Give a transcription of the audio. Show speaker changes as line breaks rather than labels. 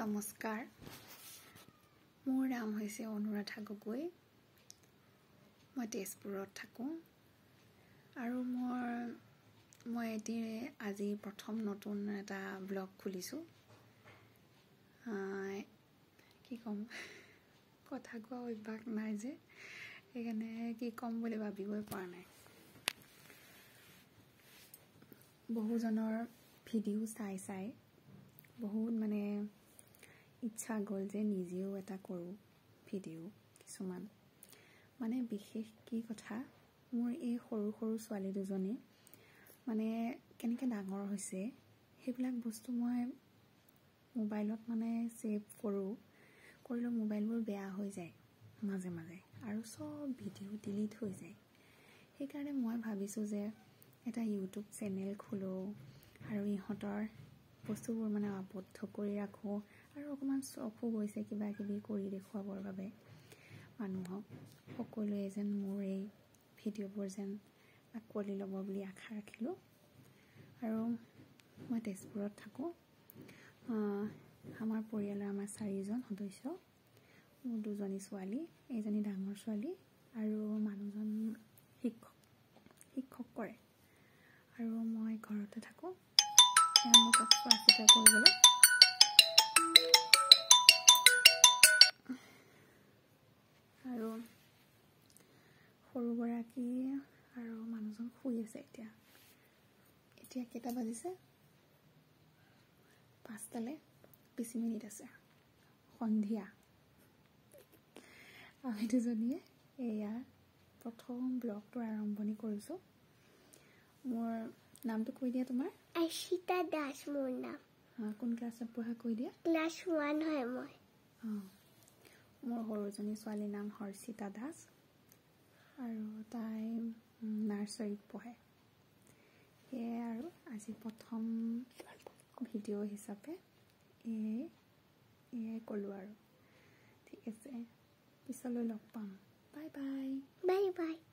নমস্কাৰ, মোৰ নাম হৈছে অনুৰাধা গগৈ। মই তেজপুৰত থাকোঁ আৰু মই এতিয়া আজি প্ৰথম নতুন এটা ব্লগ খুলিছোঁ। কি ক'ম, কথা কোৱা অভ্যাস নাই যে, সেইকাৰণে কি ক'ম বুলি ভাবিবই পৰা নাই। বহুজনৰ ভিডিঅ' চাই চাই বহুত মানে ইচ্ছা গ'ল যে নিজেও এটা কৰোঁ ভিডিঅ' কিছুমান। মানে বিশেষ কি কথা, মোৰ এই সৰু সৰু ছোৱালী দুজনী মানে কেনেকৈ ডাঙৰ হৈছে সেইবিলাক বস্তু মই মোবাইলত মানে ছেভ কৰোঁ, কৰিলেও মোবাইলবোৰ বেয়া হৈ যায় মাজে মাজে আৰু চব ভিডিঅ' ডিলিট হৈ যায়। সেইকাৰণে মই ভাবিছোঁ যে এটা ইউটিউব চেনেল খোলোঁ আৰু ইহঁতৰ বস্তুবোৰ মানে আবদ্ধ কৰি ৰাখোঁ আৰু অকণমান চখো গৈছে কিবা কিবি কৰি দেখুৱাবৰ বাবে মানুহক, সকলোৱে যেন মোৰ এই ভিডিঅ'বোৰ যেন আঁকোৱালি ল'ব বুলি আশা ৰাখিলোঁ। আৰু মই তেজপুৰত থাকোঁ। আমাৰ পৰিয়ালৰ আমাৰ চাৰিজন সদস্য, মোৰ দুজনী ছোৱালী, এজনী ডাঙৰ ছোৱালী আৰু মানুহজন শিক্ষক কৰে আৰু মই ঘৰতে থাকোঁ তেওঁলোকক চোৱা চিতা কৰিবলৈ। আৰু সৰুগৰাকী আৰু মানুহজন শুই আছে এতিয়া। এতিয়া কেইটা বাজিছে? 5:20 আছে, সন্ধিয়া। আমি দুজনীয়ে এয়া প্ৰথম ব্লগটোৰ আৰম্ভণি কৰিছোঁ। মোৰ নামটো কৈ দিয়া তোমাৰ।
আশিতা দাস মোৰ নাম।
কোন ক্লাছত পঢ়া কৈ দিয়া?
ক্লাছ 1 হয় মই।
মোৰ সৰুজনী ছোৱালীৰ নাম হৰ্ষিতা দাস আৰু তাই নাৰ্চাৰীত পঢ়ে। সেয়াই আৰু আজি প্ৰথম ভিডিঅ' হিচাপে এয়াই ক'লোঁ আৰু। ঠিক আছে, পিছলৈ লগ পাম। Bye bye.
Bye bye.